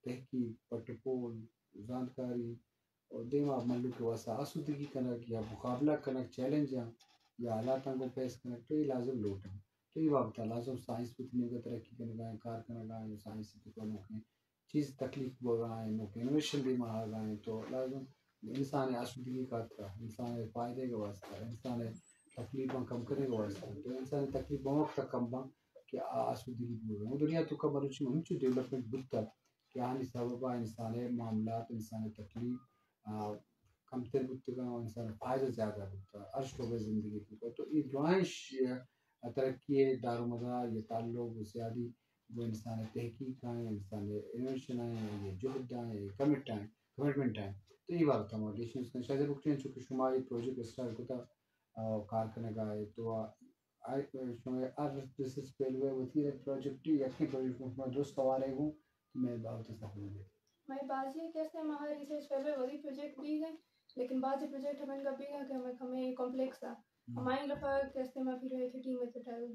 تحقیق، پٹ ءُ پول، زانتکاری، اور دیما مھلوک ءِ واسطہ آسودگی کنگ یا مقابلہ کنگ، چیلنجاں یا حالاتاں گوں فیس کنگ، تو اے لازم لوٹ اَنت۔ تو اے بابت ءَ لازم سائنس وتی نیمگ ءَ ترقی کنگ ءَ اِنت، کار کنگ ءَ اِنت، سائنس ءِ توکا نوکیں چیز تکلیف بوگ ءَ اِنت، نوکیں انوویشن دیما آگ ءَ اِنت، تو لازم انسان ءِ آسودگی ءِ خاطر ءَ، انسان ءِ فائدہ ءِ واسطہ، انسان ءِ تکلیفاں کم کنگ ءِ واسطہ، تو انسان ءِ تکلیف ہمک وقت ءَ کم باں کہ آ آسودگی بوگ ءَ اِنت۔ دنیا ءِ توکا مروچی ہنچو ڈیولپمنٹ بوتگ کہ آہانی سبب ءَ انسان ءِ معاملات، انسان ءِ تکلیف، آ، کمتر بوتگ اَنت، انسان ءِ فائدہ زیادہ بوتگ ہر شعبہ زندگی ءِ توکا۔ تو اے دراہیں ش-، ترقی ءِ دارومدار یا تعلق گوں سیادی گوں انسان ءِ تحقیق ءَ اِنت، انسان ءِ انوویشن ءَ اِنت، یا جہد ءَ اِنت، یا کمٹ ءَ اِنت، کمٹمنٹ ءَ اِنت۔ تو اے بابت ءَ ما گیشیں جست کنیں۔ شاہ زیب بگٹیان، چونکہ شما اے پروجیکٹ اسٹارٹ کتگ، آ، کار کنگ ءَ اِت، تو آ، آ، شما ہر ریسرچ فیلو ءِ وتی یک پروجیکٹ، یکیں پروجیکٹ گوں شما درست ہوار اِنت گوں، تو مئے بابت ءَ سرپد بئے۔ مئے بازیں کہ است اَنت، ما ہر ریسرچ فیلو ءِ وتی پروجیکٹ بیگ ءَ اِنت، لیکن بازیں پروجیکٹ ہمینگا بیگ ءَ کہ ہمے، ہمے کمپلیکس اَنت۔ ہم۔ ہمائی لفا کہ است اَنت، ما پھر یک ٹیم ءِ تہ ٹرائل،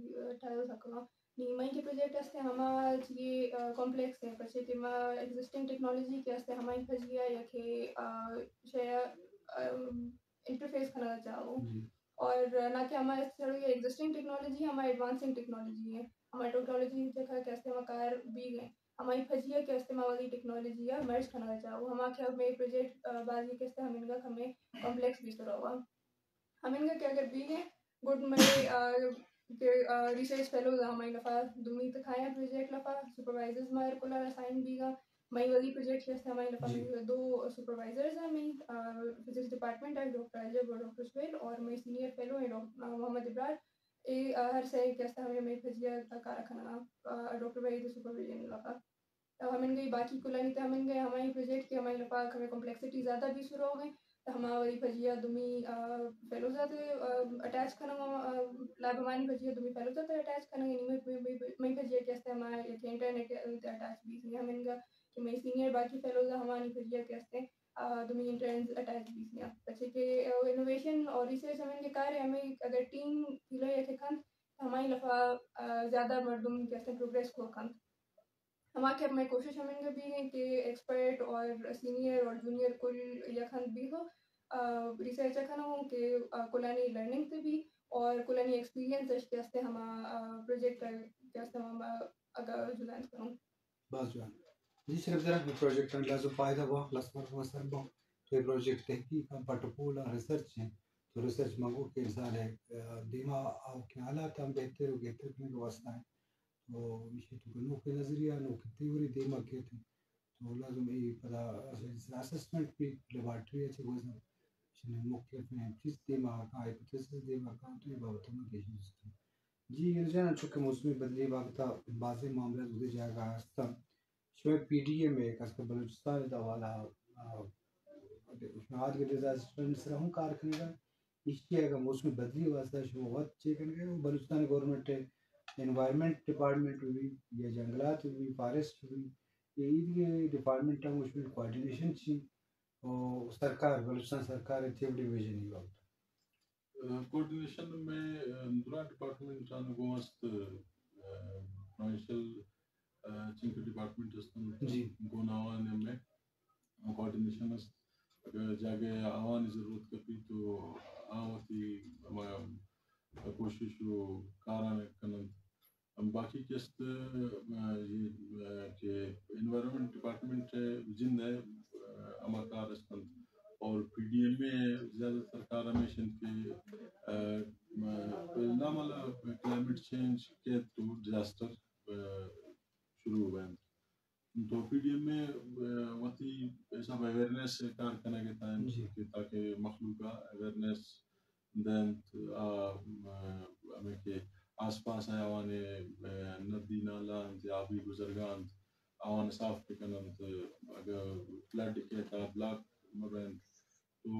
ٹرائل سکنا۔ نی مئے کہ پروجیکٹ است اَنت، ہما چی، آ، کمپلیکس اَنت، پرچے کہ ما ایگزسٹنگ ٹیکنالوجی کہ است اَنت، ہمائی پجیا یا کہ، آ، شے، آ، انٹرفیس کنگ ءَ چاہو۔ جی۔ اور نہ کہ ہما سڑو یہ ایگزسٹنگ ٹیکنالوجی، ہما ایڈوانسنگ ٹیکنالوجی اِنت۔ ہما ٹیکنالوجی جگہ کہ است اَنت، ہما کار بیگ ءَ اِنت۔ ہمائی پجیا کہ است اَنت، ما وتی ٹیکنالوجی ءَ مرج کنگ ءَ چاہو۔ ہما کہ مئے پروجیکٹ، آ، بازیں کہ است اَنت، ہمینگا ہمے کمپلیکس بیتگ روگ ءَ اِنت۔ ہمینگا کہ اگر بیگ ءَ گڈ مئے، آ، کہ، آ، ریسرچ فیلوز ہمائی لفا دومی تہ کایاں پروجیکٹ لفا، سپروائزرز مارا کل اسائن بیگ ءَ اَنت۔ مئے وتی پروجیکٹ کہ است اَنت، ہمائی لفا، جی۔ مئے دو سپروائزرز اَنت، مئے، آ، فزکس ڈپارٹمنٹ ءَ ڈاکٹر عجب اور ڈاکٹر سہیل اور مئے سینئر فیلو اِنت ڈاک-، آ، محمد ابرار۔ اے، آ، ہر سئے کہ است اَنت، ہمے مئے پجیا کار کنگ ءَ اَنت، آ، ڈاکٹر وحید ءِ سپرویژن لفا۔ تو ہمینگا باقی کلانی تہ ہمینگا ہمائی پروجیکٹ کہ ہمائی لفا ہمے کمپلیکسٹی زیادہ بیثہ روگ ءَ اِنت، تو ہما وتی پجیا دومی، آ، فیلوز ءَ تہ، آ، اٹیچ کنگ ءَ، آ، لیب ہمائی پجیا دومی فیلوز ءَ تہ اٹیچ کنگ ءَ اِنت، نی مئے، مئے، مئے، مئے پجیا کہ است اَنت، ہما یک انٹرنیٹ ءَ تہ اٹیچ بیثہ اِنت۔ ہمینگا کہ مئے سینئر باقی فیلوز اَنت، ہمانی پجیا کہ است اِنت، آ، دومی انٹرنز اٹیچ بیثہ اِنت۔ پرچے کہ، آ، انوویشن اور ریسرچ ہمینگا کار اِنت، ہمے اگر ٹیم تھیلو یک کنت، تو ہمائی لفا، آ، زیادہ مردم کہ است اَنت پروگریس کو کنت۔ ہما کہ مئے کوشش ہمینگا بیگ ءَ اِنت کہ ایکسپرٹ اور سینئر اور جونیئر کل یک ہند بیثہ، آ، ریسرچ ءَ کنوں کہ، آ، کلانی لرننگ تہ بی اور کلانی ایکسپیرینس اِش کہ است اَنت ہما، آ، پروجیکٹ کہ است اَنت ہما اگاں جوائن کنوں۔ باز جوان۔ جی شریف زرا، اے پروجیکٹ ءَ لازم فائدہ با، لس مردم سر با۔ تو اے پروجیکٹ تحقیق ءَ، پٹ ءُ پول ءَ، ریسرچ اِنت۔ تو ریسرچ ما گوں کہ انسان ءِ، آ، دیما آؤکیں حالات ہم بہتر ءُ گہتر کنگ ءِ واسطہ اِنت۔ تو ایشی ءِ توکا نوکیں نظریہ، نوکیں تھیوری دیما کیت۔ تو لازم اے پدا اسسمنٹ بی، لیبارٹری ءَ چہ گوزن، ایشی ءِ مختلف چیز دیما کاں، ہائپوتھیسس دیما کاں، تو اے بابت ءَ ما گیشیں جست کنیں۔ جی، یونس جان، چونکہ موسمی بدلی ءِ بابت ءَ بازیں معاملہ دودے جاگہ ءَ ہست اَنت۔ شمئے پی ڈی ایم ءِ، خاص کر بلوچستان ءِ حوالہ ءَ، آ، شما آدگہ ڈیزاسٹر ءِ سرا ہم کار کنگ ءَ، ایشی ءَ اگاں موسمی بدلی ءِ واسطہ شما وت چے کنگ ءَ، بلوچستان گورنمنٹ ءِ انوائرمنٹ ڈپارٹمنٹ بہ بی یا جنگلات بہ بی، فارسٹ بہ بی، یا ایدگہ ڈپارٹمنٹ ءَ گوں شمئے کوآرڈینیشن چی؟ او سرکار، بلوچستان سرکار ءِ تھیوری ویژن ءِ بابت ءَ؟ آ، کوآرڈینیشن مئے، آ، درا ڈپارٹمنٹ آں گوں است، آ، پروونشل، آ، چنکہ ڈپارٹمنٹ است اَنت، جی۔ گوں آوانی مئے کوآرڈینیشن است۔ اگر جاگہ آوانی ضرورت کپی تو آ وتی ہما کوشش ءُ کاراں کن اَنت۔ باقی کہ است، آ، یہ، آ، کہ انوائرمنٹ ڈپارٹمنٹ ءِ جند ءَ، آ، ہما کار است اَنت۔ اور پی ڈی ایم ءِ زیادہ تر کار ہمیش اِنت کہ، آ، آ، نارمل کلائمیٹ چینج کیت تو ڈیزاسٹر، آ، شروع بنت۔ تو پی ڈی ایم ءِ، آ، وتی حساب اویئرنیس ءِ کار کنگ ءِ تہ اِنت، جی۔ کہ تاکہ مخلوق ءَ اویئرنیس دینت، آ، م-، ہمے کہ آس پاس ءِ آوانی، م-، ندی نالہ اَنت یا آبی گزرگاہ اَنت، آوان صاف بہ کن اَنت، اگہ فلڈ کیت آ بلاک مہ بنت۔ تو،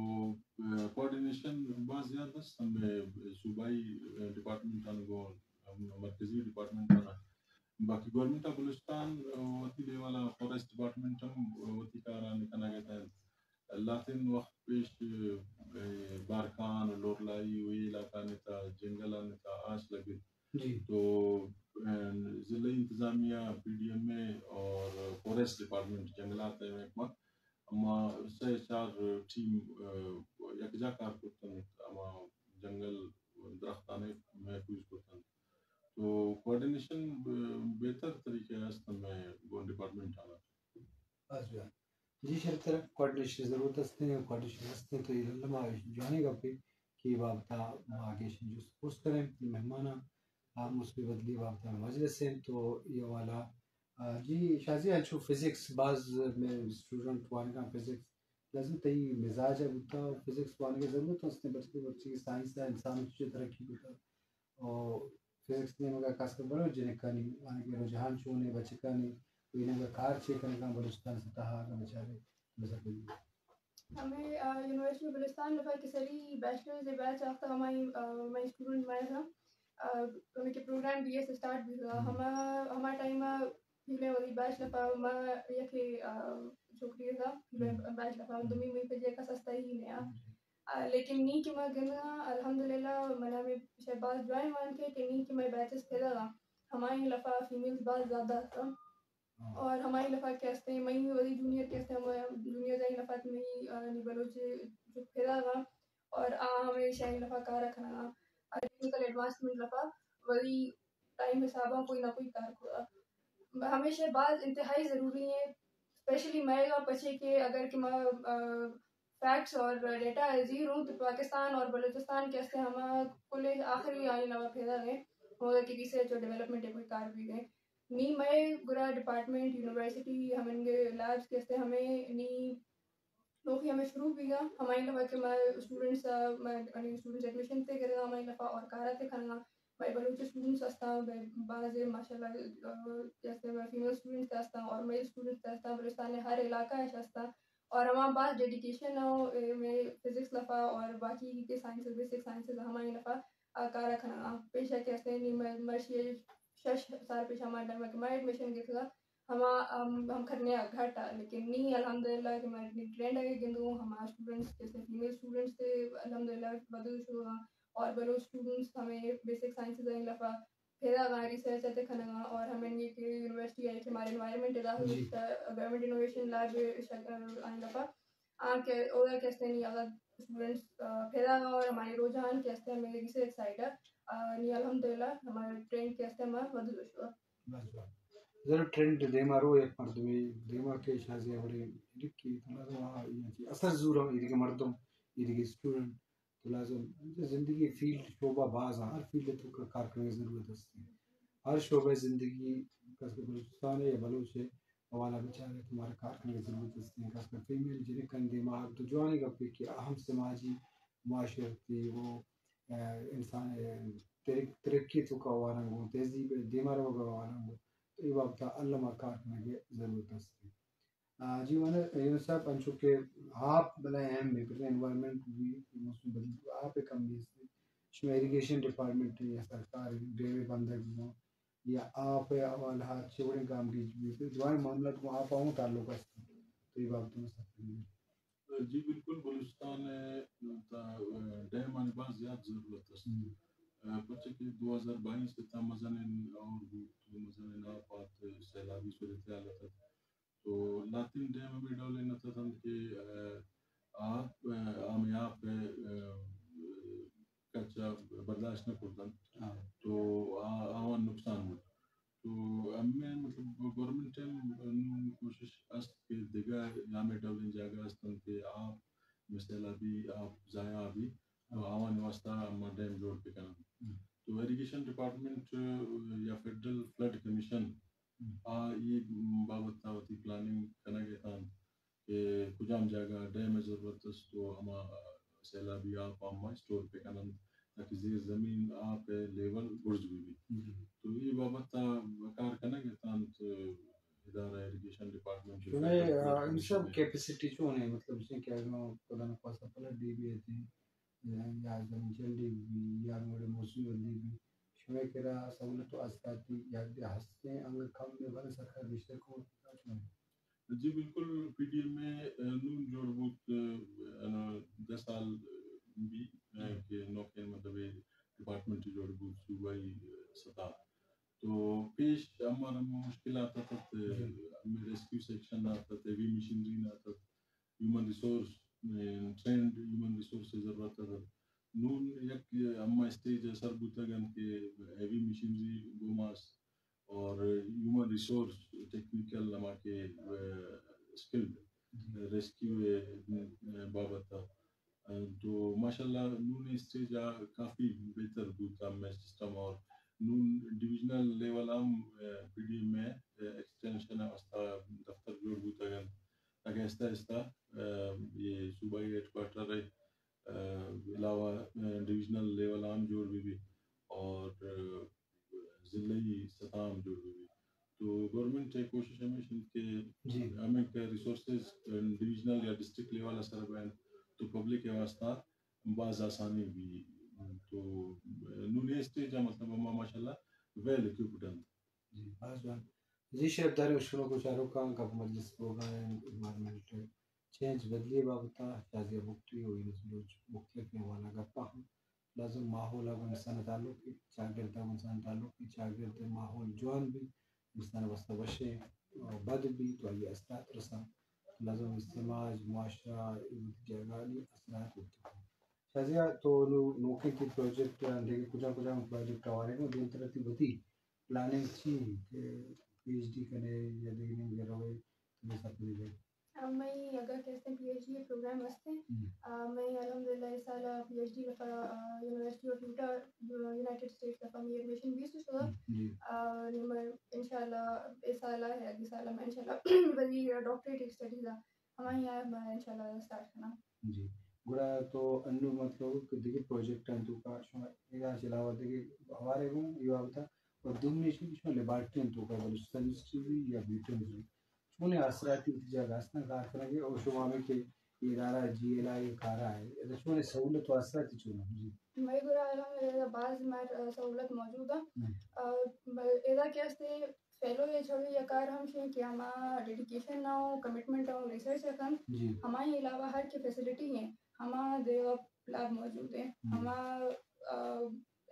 آ، کوآرڈینیشن باز زیادہ است ہمے صوبائی، آ، ڈپارٹمنٹ آں گوں، ہم، مرکزی ڈپارٹمنٹ آں۔ باقی گورنمنٹ آف بلوچستان، آ، وتی لیول ءَ فاریسٹ ڈپارٹمنٹ ہم وتی کاراں کنگ ءِ تہ اِنت۔ لہتیں وخت پیش، اے، بارکھان، لورالائی ءُ اے علاقہانی تہ ءَ، جنگلانی تہ ءَ آس لگت۔ جی۔ تو، ضلعی انتظامیہ، پی ڈی ایم اے اور فاریسٹ ڈپارٹمنٹ، جنگلات ءِ محکمہ، ہما سئے چار ٹیم، آ، یکجا کار کرتنت، ہما جنگل درختانے محفوظ کرتنت۔ تو کوآرڈینیشن، آ، بہتر طریقہ است ہمے گون ڈپارٹمنٹ آنا۔ بس جان۔ جی شر، ترا کوآرڈینیشن ضرورت است ہیں، کوآرڈینیشن است ہیں، تو یہ لما جوانی گپے کہ بابتا ما آگے جست پرس کریں، مہماناں آ مثبت بدلی بابتا مجلس ہیں، تو یہ والا آ، جی شازی، انچو فزکس باز میں اسٹوڈنٹ وانگاں فزکس لازم تئی مزاج ءَ بوتا، فزکس وانگ ءِ ضرورت است، بلکہ مرچی سائنس ءَ انسان چے ترقی کتا۔ او فزکس نیمگا خاص کر بلوچ جنکانی وانگ ءِ رجحان چون ہے، بچکانی وینگ ءَ کار چے کنگا بلوچستان سطح ءَ اگاں بچارے نظر بگی۔ ہمیں، آ، یونیورسٹی بلوچستان لفا کہ سری بیچلرز ءِ بیچ آختا ہمائی، آ، ہمائی اسٹوڈنٹ مائے تھا۔ آ، ہمیں کہ پروگرام بی ایس اسٹارٹ بھی ہوا۔ ہما، ہما ٹائم ءَ پیلیں ولی بیچ لفا ما یکے، آ، چھوکری تھا، پیلیں بیچ لفا دومی مئی پہ جے کا سستا ہی نیا۔ آ، لیکن نی کہ ما گندگا الحمدللہ منا میں شہ باز جوائن وان کے کہ نی کہ میں بیچز پیدا گا، ہمائی لفا فیمیلز باز زیادہ تھا۔ اور ہمائی لفا کہ ہستے مئی ولی جونیئر کہ ہستے ہم جونیئر جائی لفا کہ مئی، آ، نی بلوچ جو پیدا گا اور آ ہمیشہ ہی لفا کارا کھنا گا۔ اور ٹیکنیکل ایڈوانسمنٹ لفا ولی ٹائم حسابا کوئی نہ کوئی کار کرا۔ ہمیشہ باز انتہائی ضروری ہیں، اسپیشلی مئے گا پچے کہ اگر کہ ما، آ، فیکٹس اور ڈیٹا زیر ہوں تو پاکستان اور بلوچستان کے استے ہما کل آخری آنے لگا پیدا گئے، مگر کہ ریسرچ اور ڈیولپمنٹ کوئی کار بھی گئے۔ نی مئے گرا ڈپارٹمنٹ، یونیورسٹی، ہمنگے لیبز کے استے ہمیں نی نوخی ہمیں شروع بیگا، ہمائی لفا کہ ما اسٹوڈنٹس، ما اسٹوڈنٹس ایڈمیشن تے گرگا، ہمائی لفا اور کارا تے کھنگا۔ مئے بلوچ اسٹوڈنٹس ہستا، بے-، باز ماشاءاللہ، آ، جیسے مئے فیمیل اسٹوڈنٹس تے ہستا اور میل اسٹوڈنٹس تے ہستا، بلوچستان ہر علاقہ اش ہستا۔ اور ہما باز ڈیڈیکیشن ہو، اے، میں فزکس لفا اور باقی کے سائنسز، بیسک سائنسز ہمائی لفا، آ، کارا کھنگا۔ پیشہ کہ ہستے نی مر-، مرشی شش سال پیش ہما ٹائم کہ ما ایڈمیشن گتگا، ہما ہم، ہم کھرنے آ گھٹ آ، لیکن نی الحمدللہ کہ ما ٹرینڈ آگے گندوں، ہما اسٹوڈنٹس جیسے فیمیل اسٹوڈنٹس تے الحمدللہ بدل شو ہاں، اور بلوچ اسٹوڈنٹس ہمیں بیسک سائنسز آئی لفا پھیرا گا، ریسرچ تے کھنگا، اور ہمیں یہ کہ یونیورسٹی آئی کہ ہمارے انوائرمنٹ ادا ہو جی۔ گورنمنٹ انوویشن لیب آئی لفا آ کہ اودا کہ استنی اگر اسٹوڈنٹس، آ، پھیرا گا اور ہماری رجحان کہ استے ہمیں ریسرچ سائیڈ آ، آ، نی الحمدللہ ہمارے ٹرینڈ کہ استے ہمارا بدل شو۔ بس، بس۔ ضرور ٹرینڈ دیما رو، یک مردمی دیما کہ شازی وڑے لکھی، تو لازم آ، یہ چی اثر زور ہم، یہ کہ مردم، یہ کہ اسٹوڈنٹ، تو لازم زندگی فیلڈ شعبہ باز آ، ہر فیلڈ تو کا-، کار کرنے کی ضرورت ہے۔ ہر شعبہ زندگی، خاص کر بلوچستان ہے یا بلوچ ہے، حوالہ بچارے تو ہمارا کار کرنے کی ضرورت ہے۔ خاص کر فیمیل جنکانی دیما تو جوانی گپے کہ اہم سماجی، معاشرتی و، آ، انسان، آ، ترق-، ترقی تو کا وارنگو، تہذیب دیما روگا وارنگو۔ تو یہ بابتا الما کار کرنے کی ضرورت ہے۔ آ، جی من یونس صاحب، انچو کہ آپ بلے اہم ہے، پھر انوائرمنٹ بھی، موسم بدل، آپ کم بھی است۔ شما ایریگیشن ڈپارٹمنٹ یا سرکار ڈیم بندگ ہو یا آپ حوالہ چوڑے گام گیج بھی، پھر دوائیں معاملات کو آپ آؤں تعلق است۔ تو یہ بابت میں سب۔ جی بالکل، بلوچستان تا ڈیم آنی باز زیاد ضرورت است۔ ہم۔ پرچہ کہ دو ہزار بائیس تا مزنین اور مزنین آپ آت، سیلابی صورتحال ات۔ تو لاتین ڈیم ہمے ڈولیں اتنت کہ، آ، آپ، آ، ہمے آپ ءِ، آ، کچ ءَ برداشت نہ کرتنت۔ ہاں۔ تو آ، آوان نقصان بوت۔ تو ہمے مطلب گورنمنٹ ءِ نوں کوشش است کہ دگہ ہمے ڈولیں جاگہ استنت کہ آپ مثلا بھی آپ ضائع بھی، تو ہاں۔ آوان واسطہ ہما ڈیم جوڑ بکنن۔ ہم۔ تو ایریگیشن ڈپارٹمنٹ یا فیڈرل فلڈ کمیشن ہم۔ آ اے بابت ءَ وتی پلاننگ کنگ ءَ اتنت کہ کجام جاگہ ڈیم ءِ ضرورت است و ہما سیلابی آپ ءَ ہما اسٹور بہ کننت تاکہ زیر زمین آپ ءِ لیول برز بہ بیت۔ جی۔ تو اے بابت ءَ کار کنگ ءَ اتنت ادارہ ایریگیشن ڈپارٹمنٹ۔ شمئے، آ، ان سب کیپیسٹی چون ہے؟ مطلب، اس نے کیا، خدا نخواستہ فلڈ بھی بیت، یا، یا زمین چنڈی بھی، یا مڑے موسمی بدلی بھی، شمئے کرا سہولت و آسراتی یا دے ہستیں، انگا کم میں بلے سرکار گیشتر کمک بکنت؟ جی بالکل، پی ڈی ایم اے، آ، نون جوڑ بوت، آ، دہ سال بھی، آ، کہ نوکیں مطلب ڈپارٹمنٹ جوڑ بوت صوبائی سطح۔ تو پیش ہمارا مشکلات آتت، ہمیں ریسکیو سیکشن آتت، ہیوی مشینری نہ آتت، ہیومن ریسورس، ٹرینڈ ہیومن ریسورس ضرورت آتت. نون یک ہما اسٹیج سر بوتگ انت کہ ہیوی مشینری گوماس اور ہیومن ریسورس، ٹیکنیکل ہما کہ اسکلڈ ریسکیو بابت، تو ماشاءاللہ نون اسٹیج آ کافی بہتر بوتا مئے سسٹم. اور نون ڈویژنل لیول ہم پی ڈی ایم میں ایکسٹینشن واسطہ دفتر جوڑ بوتگ انت، تاکہ آہستہ آہستہ یہ صوبائی ہیڈ کوارٹر علاوہ ڈویژنل لیول ہم جوڑ بہ بی اور ضلعی سطح ہم جوڑ بہ بی. تو گورنمنٹ ءِ کوشش ہمیش انت کہ جی. ہمیں کہ ریسورسز ڈویژنل یا ڈسٹرکٹ لیول ءِ سر بین تو پبلک ءِ واسطہ باز آسانی بی. تو نون اے اسٹیج ءَ مطلب ہما ماشاءاللہ ویل اکوپڈ انت. جی، باز جوان. جی، شرف داریں اشکنوک و چاروکاں، گپ مجلس پروگرام انوائرمنٹ چینج بدلی بابت ءَ شازیہ بگٹی و یونس بلوچ مختلفیں حوالہ گپاں ہم لازم ماحول ءَ گوں انسان ءَ تعلق انت، چاگرد ءَ گوں انسان ءَ تعلق انت، چاگرد ءِ ماحول جوان بی، انسان ءِ واستہ وشیں، بد بی تو آئی ءَ اثرات رساں. لازم سماج، معاشرہ، اے وتی جاگہانی اثرات وتی کن. شازیہ تو نو-، نوکیں تئی پروجیکٹ ءَ دگہ کجام کجام پروجیکٹ آوارگ ءَ، دیم ترا تئی وتی پلاننگ چی انت کہ پی ایچ ڈی کنے یا دگہ نیمگے روئے، تئی سرپدی دے؟ آ، مئی اگاں کہ استیں پی ایچ ڈی پروگرام استیں. ہم. آ، مئی الحمدللہ اے سال پی ایچ ڈی لفا، آ، یونیورسٹی آف یوٹا، یونائیٹڈ اسٹیٹس لفا می ایڈمیشن بیست شدہ. ہم، جی. آ، نی من انشاءاللہ اے سال ہے، اگلی سال میں انشاءاللہ ولی ڈاکٹریٹ اسٹڈیز آ ہمائی آ میں انشاءاللہ سٹارٹ کناں. جی. گڑا تو انو مطلب کہ دگہ پروجیکٹ انت تو کا شما ادا چلاوا دگہ ہوارے گوں یہ بابتا اور دومی چیز شما لیبارٹری انت تو کا بلوچستان یونیورسٹی بھی یا بیٹن بھی چونیں آسراتی وتی جاگہ ہستاں کار کنگ ءَ، اور شما ہمیں کہ ادارہ جی ایل آئی کارا ہے، ادا چونیں سہولت و آسراتی چون؟ جی. مئے گورا الحمدللہ باز مار، آ، سہولت موجود ہے. ہم. آ، ب-، ادا کہ استے فیلو یا چھوڑی یا کار ہم شیں کہ ہما ڈیڈیکیشن نہ ہو، کمٹمنٹ ہو، ریسرچ رکھن، جی. ہمائی علاوہ ہر کی فیسلٹی ہیں، ہما دے لیب موجود ہیں، ہم. ہما، آ،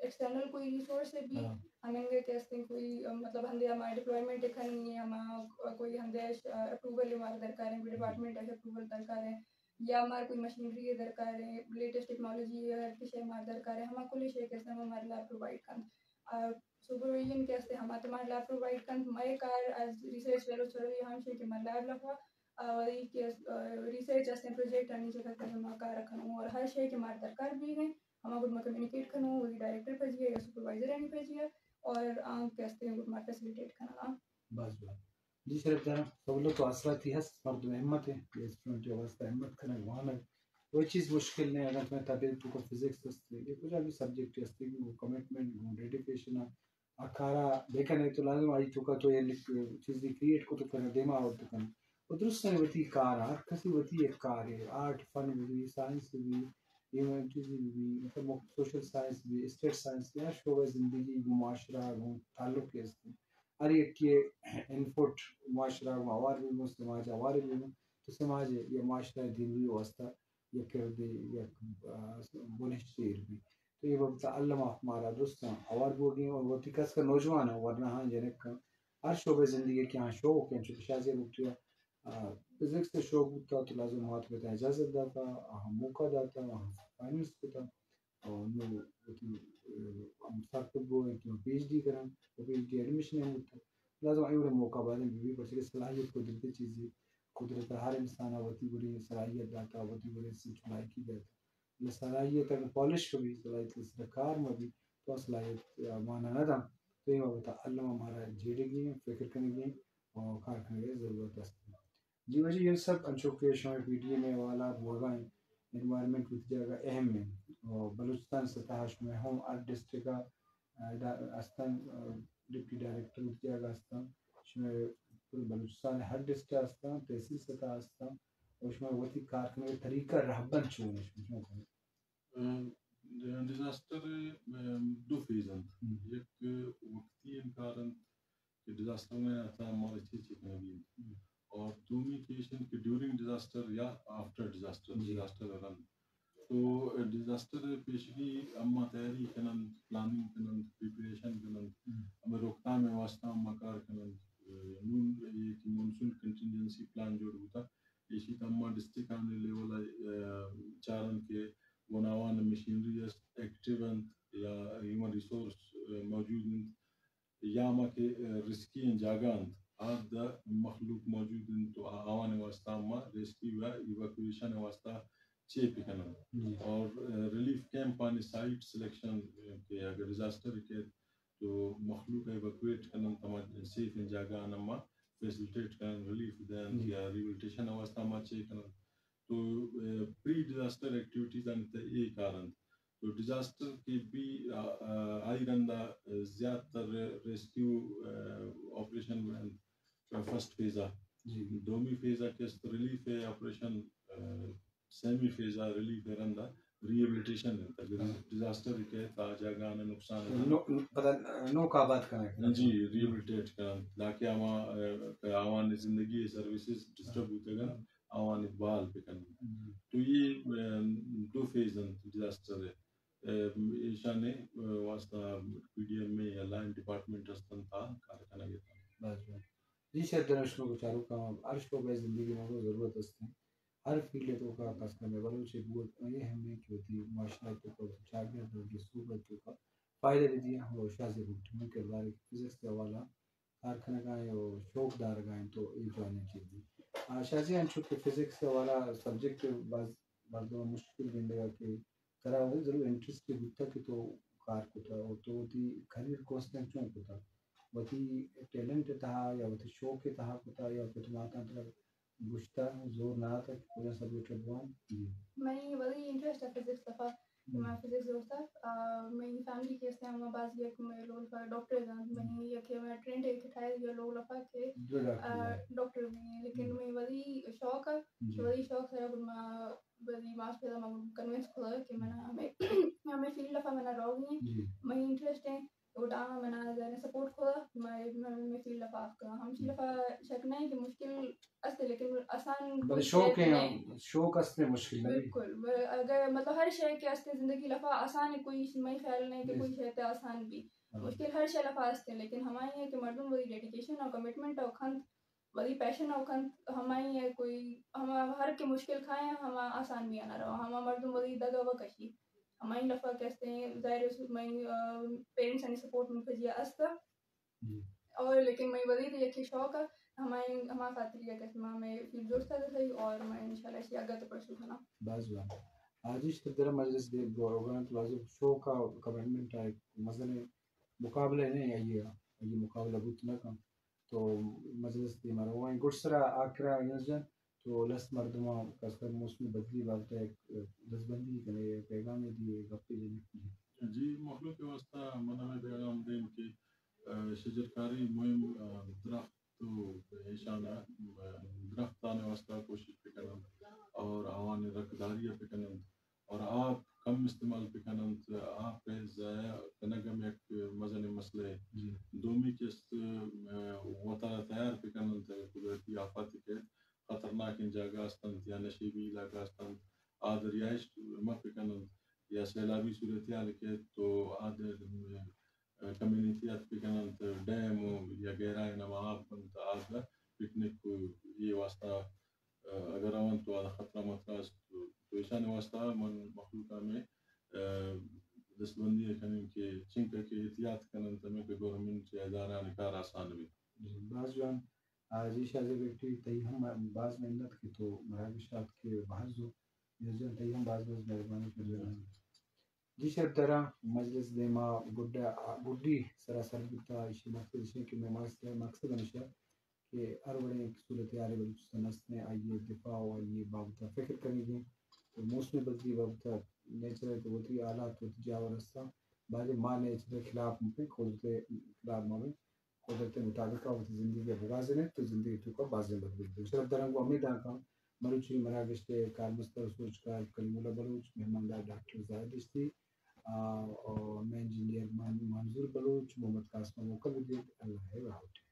ایکسٹرنل کوئی ریسورس بھی، ہاں. ہمنگے کہ استیں کوئی، مطلب، ہندے ہما ڈپلائمنٹ کنی ہے، ہما کوئی ہندے اپروول ہمارا درکار ہے، کوئی ڈپارٹمنٹ ہے اپروول درکار ہے، یا ہمارا کوئی مشینری ہے درکار ہے، لیٹسٹ ٹیکنالوجی ہے، ہر کسی ہمارا درکار ہے، ہما کل شے کہ استیں ہمارا لیب پرووائیڈ کن. آ، سپرویژن کہ استیں ہما تمہارا لیب پرووائیڈ کن، مئے کار ایز ریسرچ فیلو چلو یہ ہم شے کہ ہمارا لیب لفا، آ، وہی کہ، آ، ریسرچ استیں پروجیکٹ آنی جگہ کہ ہما کار کنوں اور ہر شے کہ ہمارا درکار بھی ہیں، ہما گڈ ما کمیونیکیٹ کنوں، وہی ڈائریکٹر پجیا یا سپروائزر آنی پجیا، اور آنکہ استیں گڈ ما فیسلیٹیٹ کناں. بس بس. جی شرف جان، سہولت و آسراتی ہست، مردم ہمت ہے، یہ اسٹوڈنٹ کے واسطہ ہمت کنگ، وانگ، کوئی چیز مشکل نہیں. اگر تمہیں طبیعت تو فزکس ہست، یہ کجا بھی سبجیکٹ ہست، وہ کمٹمنٹ، وہ ڈیڈیکیشن، آ کارا بہ کنے تو لازم آئی توکا تو یک چیزے کریئیٹ کت کنے، دیما آورت کنے. و درستانی وتی کار، ہر کسی وتی یک کارے، آرٹ، فن بہ بی، سائنس بہ بی، ایون چیزے بہ بی، مطلب مخ-، سوشل سائنس بہ بی، اسٹیٹ سائنس بہ بی، ہر شعبہ زندگی گوں معاشرہ گوں تعلق است. ہر یکے انپٹ معاشرہ گوں ہوار بہ بی، سماج ہوار بہ بی، تو سماج یا معاشرہ دیمروی واسطہ یک کردے، یک، آ، بنہشتے ایر بیت. تو اے بابت ءَ الم ءَ مارا درستاں ہوار بوگی ایں اور وتی خاص کر نوجوان ءَ، ورناہاں، جنکاں، ہر شعبہ زندگی کہ آہاں شوق ایں، چونکہ شازیہ بگٹی ءَ، آ، فزکس ءِ شوق بوتا تو لازم مات پتا اجازت داتا، آہاں موقع داتا، آہاں فائننس کتا، اور نوں وتی، آ، ہم سرپد بو ایں کہ پی ایچ ڈی کناں، اور پی ایچ ڈی ایڈمیشن ہم بوتا. لازم اے وڑیں موقع بازیں بہ بی، پرچہ کہ صلاحیت قدرتی چیزے، قدرت ءَ ہر انسان ءَ وتی وڑیں صلاحیت داتا، وتی وڑیں سوچ لائکی داتا. بلے صلاحیت اگر پالش مہ بی، صلاحیت ءِ سرا کار مہ بی، تو صلاحیت، آ، مانا نہ داں. تو اے بابت ءَ الم ءَ مارا جیڑگی ایں، فکر کنگی ایں اور کار کنگ ءِ ضرورت است. جی واجہ یونس صاحب، انچو کہ شمئے پی ڈی ایم ءِ حوالہ بوگا ایں، انوائرمنٹ وتی جاگہ اہم ایں. اور بلوچستان سطح ءَ شمئے ہوں ہر ڈسٹرکٹ ءَ ادا استاں، آ، ڈپٹی ڈائریکٹر وتی جاگہ استاں، شمئے پورے بلوچستان ءِ ہر ڈسٹرکٹ ءَ استاں، تحصیل سطح ءَ استاں، اور شمئے وتی کار کنگ ءِ طریقہ رہبند چون ایں شمئے؟ آ، ڈیزاسٹر ءِ، آ، دو فیز انت. ہم. یک وقتی انکار انت کہ ڈیزاسٹر ءِ تہا مارا چی چی کنگی انت. ہم. اور دومی کہ ایش انت کہ ڈیورنگ ڈیزاسٹر یا آفٹر ڈیزاسٹر، جی. ڈیزاسٹر ءَ رند تو ڈیزاسٹر پیشگی اما تیاری کننت، پلاننگ کننت، پریپریشن کننت، ہمیں روکتام واسطہ اما کار کننت۔ نون یہ کہ مونسون کنٹینجنسی پلان جوڑ بوتا، ایشی تہ اما ڈسٹرکٹ آنے لیول چارن کہ گناوان مشینری است، ایکٹیو انت یا ہیومن ریسورس موجود انت، یا ہما کہ ریسکی جاگہ انت، آ دہ مخلوق موجود انت، تو آوان واسطہ ما ریسکیو و ایواکویشن واسطہ چے بکنن۔ اور ریلیف کیمپ آنی سائٹ سلیکشن کہ اگر ڈیزاسٹر کیت تو مخلوق ایواکویٹ کنن، تما سیف جاگہ آن ما فیسلٹیٹ کنن، ریلیف دین یا ریہیبلیٹیشن واسطہ ما چے کنن۔ تو پری ڈیزاسٹر ایکٹیویٹیز آنی تہ اے کار انت۔ تو ڈیزاسٹر کہ بی آئی رندا زیادہ تر ریسکیو آپریشن فرسٹ فیز آ، دومی فیز آ کہ است ریلیف آپریشن، سیمی فیز آ ریلیف رندا ریہیبلیٹیشن انت۔ اگر ڈیزاسٹر کہ تا جاگہ آن نقصان پدا نوک آباد کنگ۔ جی، ریہیبلیٹیٹ کنن تاکہ ہما آوان زندگی سروسز ڈسٹرب بوتگن، آوان بحال بکنن۔ تو یہ دو فیز انت ڈیزاسٹر ایشانے واسطہ پی ڈی ایم اے یا لائن ڈپارٹمنٹ استن تا کار کنگ اتن۔ بس بس۔ جی سر، دراں شما کو چاروکاں ہر شعبہ زندگی ما ضرورت است۔ ہر فیلڈ تو کا خاص کر بلوچ بوت یہ ہم ہے کہ وتی معاشرہ تو کا چاگرد اور صوبہ تو کا فائدہ بھی دیا۔ اور شاہ سے بوت من کردار فزکس کے حوالہ کار کنگا ایں و شوق دارگا ایں تو اے جوانیں چیزے۔ آ، شاہ جی، انچو کہ فزکس ءِ حوالہ سبجیکٹ باز مردم مشکل گندگا کہ ترا وتی ضرور انٹرسٹ بوتا کہ تو کار کتا و تو وتی کریئر کوسٹنگ چون کتا؟ وتی ٹیلنٹ ءِ تہا یا وتی شوق ءِ تہا کتا یا پت ماتاں ترا گوشتہ زور نہ آتہ کہ کجا سبجیکٹ ءَ بوان؟ جی۔ منی ولی انٹرسٹ ہے فزکس لفا، ہم۔ میں فزکس دوست ہے۔ آ، منی فیملی کے استعمال میں بعض یک میں لوگ لفا ڈاکٹر ہیں، ہم۔ منی یک میں ٹرینڈ ایک ٹھائے یہ لوگ لفا کہ، دو ڈاکٹر آ، ہیں۔ ڈاکٹر بھی ہیں، لیکن ہم۔ میں ولی شوق ہے، جی۔ ولی شوق ہے، میں ولی ماس پیدا میں کنوینس کھلا کہ میں ہمیں، ہمیں فیلڈ لفا میں نہ رہو گی، جی۔ منی انٹرسٹ ہے۔ اوٹا منا ذرا سپورٹ کھودا، میں، میں، میں فیلڈ لفا کھودا۔ ہمشی لفا شک نہیں کہ مشکل است، لیکن آسان بلے کوئی شوق شے ہے، نہیں۔ شوق است ہے، مشکل نہیں۔ بالکل۔ ب-، اگر مطلب ہر شے کے است زندگی لفا آسان ہے، کوئی ش-، مئی خیال نہیں کہ جی۔ کوئی شے تے آسان بھی۔ ہاں۔ مشکل ہر شے لفا است ہے، لیکن ہماری ہے کہ مردم وہی ڈیڈیکیشن اور کمٹمنٹ اور کھنت ولی پیشن او کنت ہمائی ءَ کوئی ہما ہر کہ مشکل کھائیں ہما آسان بھی آنا رہا، ہما مردم ولی دگا و کشی۔ ہمائی لفا کہ استیں ظاہر ہے اس میں، آ، پیرنٹس آنی سپورٹ من پجیا استا۔ جی۔ اور لیکن میں ولی تو یکی شوق ہے، ہمائی، ہما خاطر یہ کہ ما میں فیلڈ دوست ہے صحیح اور میں انشاءاللہ اسی آگے تو پرسو کھنا۔ بس بات۔ آج اس طرح مجلس دے پروگرام تو لازم شوق کا کمٹمنٹ ہے، مزنے مقابلہ نہیں آئیے، یہ مقابلہ بوت نہ کم۔ تو مجلس دیما روائیں۔ گڈسرا آخرا یونس جان، تو لس مردماں خاص کر موسمی بدلی بابت یک دستبندی کنے، پیغامے دیے، گپے جنے۔ جی، مخلوق واسطہ من ہمیں پیغام دیم کہ، آ، شجرکاری مہم، آ، درخت تو ایشان، آ، درختان واسطہ کوشش بکنن اور آوان رکھداری بکنن۔ اور آپ کم استعمال بکن انت، آپ ءِ ضائع کنگ ہم یک مزنیں مسئلہ ہے۔ جی۔ دومی کہ است، آ، وتارا تیار بکن انت قدرتی آفات کہ خطرناکیں جاگہ است انت یا نشیبی علاقہ است انت، آ رہائش مہ بکن انت یا سیلابی صورتحال کہ تو آ کمیونٹی ات بکن انت، ڈیم یا گہرائیں ہما آپ انت، آ پکنک ءُ اے واسطہ اگہ رونت تو آ خطرہ مطرہ است۔ تو، تو ایشانی واسطہ من مخلوق ءَ ہمے، آ، دستبندی ءَ کنیں کہ چنکہ کہ احتیاط کن انت، ہمے کہ گورنمنٹ یا ادارہانی کار آسان بیت۔ جی، باز جوان۔ آ، جی شاہ زیب بیٹی، تئی ہم باز محنت کہ تو مراگش ءَ اتکے بہر زو۔ یوز جان، تئی ہم باز باز مہربانی۔ جی شرپ دراں مجلس دیما گڈا، گڈی سراسر بوتا۔ ایشی مقصد ایشی کہ مئے مقصد، مقصد ہمیشہ کہ ہر وڑیں صورتحال بلوچستان است نے، آئی ءِ دفاع و آئی ءِ بابت ءَ فکر کنگی۔ تو موسم بدلی بابت ءَ نیچر ءِ تو وتی حالات، وتی جاور استاں، بلے ما نیچر ءِ خلاف مہ بیں، قدرت ءِ خلاف مہ بیں، قدرت ءِ مطابق ءَ وتی زندگی ءَ بگوازینیں تو زندگی توکا بازیں بدلی بی۔ شرپ دراں گوں امید آں کہ مروچی مراگش ءِ کارمستر و سوجکار کلیم اللہ بلوچ، مہماندار ڈاکٹر زاہد دشتی، آ، و مئے انجینئر من-، منظور بلوچ، محمد قاسم ءَ موکل بدیت۔ اللہ ءِ راہوٹی۔